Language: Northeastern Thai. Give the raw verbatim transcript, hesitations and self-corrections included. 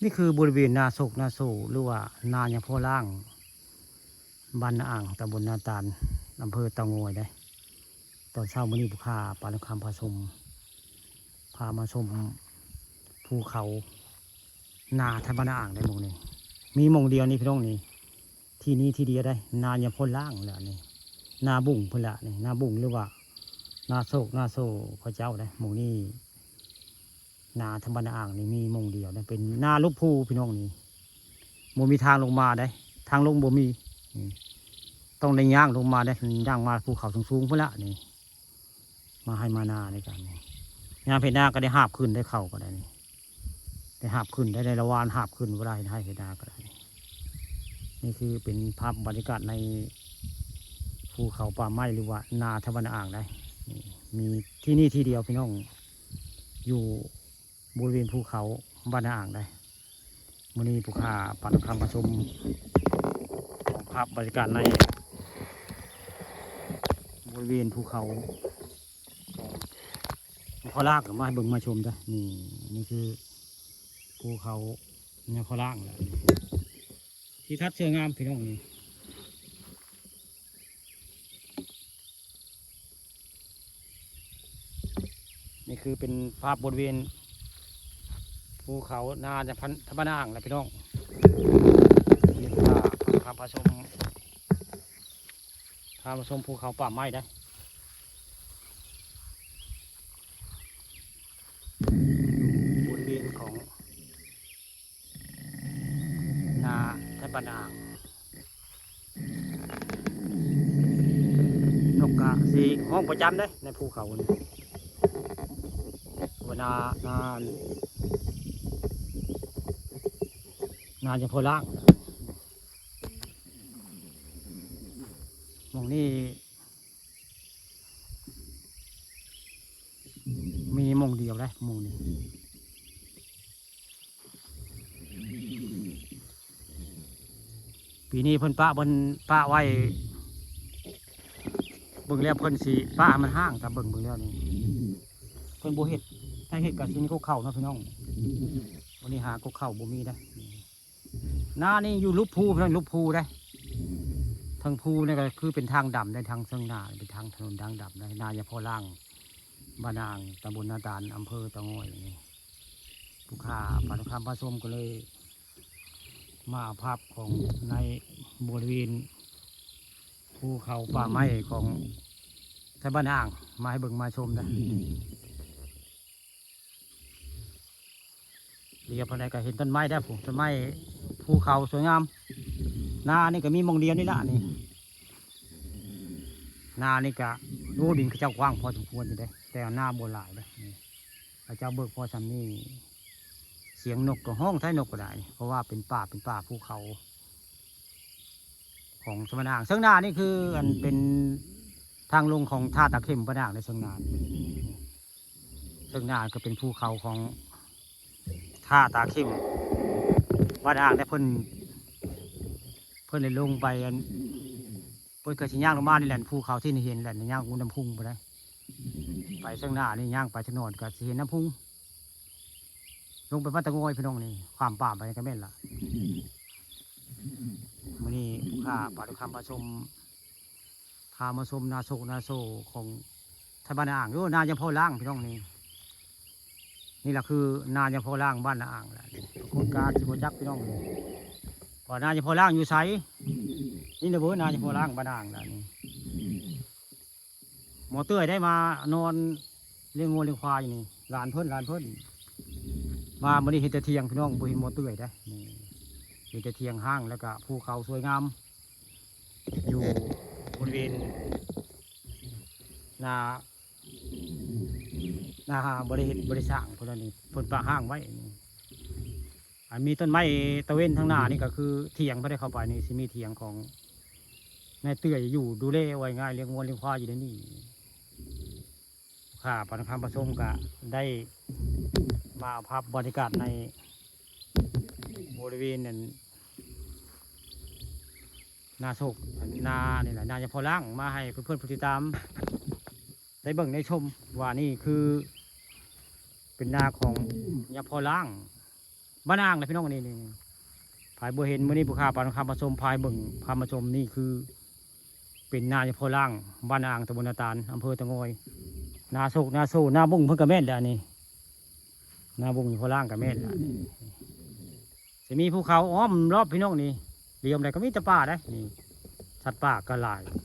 นี่คือบริเวณนาโศกนาโศหรือว่านาหญ้าพอล่าง บ้านนาอ่าง ตำบลนาตาล อำเภอเต่างอยเด้ ตอนเช้ามื้อนี้ผู้ข่าวป่าดอนคำพาชม พามาชมภูเขา นาไทบ้านนาอ่างได้หม่องนี้ มีหม่องเดียวนี่พี่น้องนี่ ที่นี่ที่เดียวได้ นาหญ้าพอล่างแหละนี่ นาบุ้งเพิ่นละนี่ นาบุ้งหรือว่า นาโศกนาโศเขาเจ้าได้หม่องนี้ นาไทบ้านนาอ่างนี่มีหม่องเดียวนะ เป็นนาลบภูพี่น้องนี่ บ่มีทางลงมาได้ ทางลงบ่มี นี่ ต้องได้ย่างลงมาได้ ย่างมาภูเขาสูงๆพุ้นละนี่ มาไฮ่มานาในการนี่ ย่างไปนาก็ได้หาบขึ้นได้เข้าก็ได้นี่ ได้หาบขึ้นได้ ได้ละวานหาบขึ้นก็ได้ ไฮ่ไปนาก็ได้ นี่คือเป็นภาพบรรยากาศในภูเขาป่าไม้หรือว่านาไทบ้านนาอ่างได้ นี่ มีที่นี่ที่เดียวพี่น้อง อยู่บริเวณภูเขาบ้านนาอ่างได้ มื้อนี้ผู้ข่าวป่าดอนคำพาชม ภาพบรรยากาศในบริเวณภูเขา หญ้าพอล่างก็มาให้เบิ่งมาชมเด้อ นี่ นี่คือภูเขาหญ้าพอล่างแหละ ทิวทัศน์สวยงามพี่น้องนี่ นี่คือเป็นภาพบริเวณภูเขานาไทบ้านนาอ่างแหละพี่น้อง นี่พา พาพาชม พามาชมภูเขาป่าไม้ได้ อยู่บริเวณของนาไทบ้านนาอ่าง นกกะสิฮ้องประจำเด้ในภูเขานี่ ว่านา นา นาหญ้าพอล่าง หม่องนี้ มีหม่องเดียวเลยหมู่นี้ ปีนี้เพิ่นปะ เพิ่นปะไว้ เบิ่งแล้วเพิ่นสิปะให้มันห่าง ถ้าเบิ่ง เบิ่งแล้วนี่ เพิ่นบ่เฮ็ด ถ้าเฮ็ดก็สิมีกกเข้าเนาะพี่น้อง วันนี้หากกเข้าบ่มีได้ นานี่อยู่ลุบภูพี่น้อง ลุบภูได้ ทางภูนี่ก็คือเป็นทางดำได้ ทางเชิงนา เป็นทางถนนทางดำได้ นาหญ้าพอล่าง บ้านนาอ่าง ตำบลนาตาล อำเภอเต่างอยนี่ ผู้ข่าวป่าดอนคำพาชมก็เลย มาเอาภาพของในบริเวณภูเขาป่าไม้ของไทบ้านนาอ่าง มาให้เบิ่งมาชมนะ เลียวไปไหนก็เห็นต้นไม้ได้ ผม ต้นไม้ภูเขาสวยงาม นานี่ก็มีหม่องเดียวนี่ละนี่ นานี่ก็ โอ้ ดินเขาเจ้ากว้างพอสมควรอยู่เด้ แต่นาบ่หลายเด้ นี่ เขาเจ้าเบิกพอส่ำนี้ เสียงนกก็ฮ้อง ไทนกก็ได้ เพราะว่าเป็นป่า เป็นป่าภูเขา ของไทบ้านนาอ่าง เชิงนานี่คืออันเป็นทางลงของท่าตาเข้มบ้านนาอ่างในเชิงนานี่ เชิงนาก็เป็นภูเขาของท่าตาเข้มบ้านนาอ่าง แต่เพิ่น เพิ่นเลยลงไปอัน เพิ่นก็สิย่างลงมานี่แหละ ภูเขาที่เห็นแหละ ย่างลงน้ำพุงไปได้ ไปเชิงนานี่ย่างไปถนนก็สิเห็นน้ำพุง ลงไปบ้านเต่างอยพี่น้องนี่ ข้ามป่าไปก็แม่นละ มื้อนี้ผู้ข่าวป่าดอนคำพาชม พามาชมนาโศกนาโศของไทบ้านนาอ่าง โอ้ นาหญ้าพอล่างพี่น้องนี่ นี่แหละคือนาหญ้าพอล่างบ้านนาอ่างแหละ คนกาสิบ่จักพี่น้องนี่ ว่านาหญ้าพอล่างอยู่ไส นี่นะเบ้อ นาหญ้าพอล่างบ้านนาอ่างแหละนี่ หมอเตื้อยได้มานอนเลี้ยงงัวเลี้ยงควายอยู่นี่ หลานเพิ่น หลานเพิ่น มามื้อนี้เห็นแต่เถียงพี่น้อง บ่เห็นหมอเตื้อยเด้ นี่ เห็นแต่เถียงห้าง แล้วก็ภูเขาสวยงาม อยู่บริเวณนา นาบ่ได้เฮ็ด บ่ได้สร้าง เพิ่นว่านี่ เพิ่นปะห้างไว้นี่ อันมีต้นไม้ตะเวนทางหน้านี่ก็คือเถียง บ่ได้เข้าไปนี่ สิมีเถียงของนายเตื้อยอยู่ ดูแล ว่าง่าย เลี้ยงงัวเลี้ยงควายอยู่ในนี่ ค่ะ ป่าดอนคำพาชมก็ได้มาเอาภาพบรรยากาศในบริเวณนั้น นาโศก นานี่แหละ นาหญ้าพอล่าง มาให้เพื่อนๆผู้ติดตาม ได้เบิ่งได้ชมว่านี่คือ เป็นนาของหญ้าพอล่าง บ้านอ่างเลยพี่น้อง นี่นี่นี่ พายบ่เห็น มื้อนี้ผู้ข้าปานคำมาชม พายเบิ่ง พามาชม นี่คือ เป็นนาเฉพาะล่าง บ้านอ่าง ตำบลนาตาล อำเภอตะงอย นาโศก นาโซ นาบุ้งเพิ่นก็แม่นแล้วนี่ นาบุ้งเฉพาะล่างก็แม่นแล้วนี่ จะมีภูเขาอ้อมรอบพี่น้องนี่ เหลี่ยมใดก็มีแต่ป่าได้นี่ สัตว์ป่าก็หลาย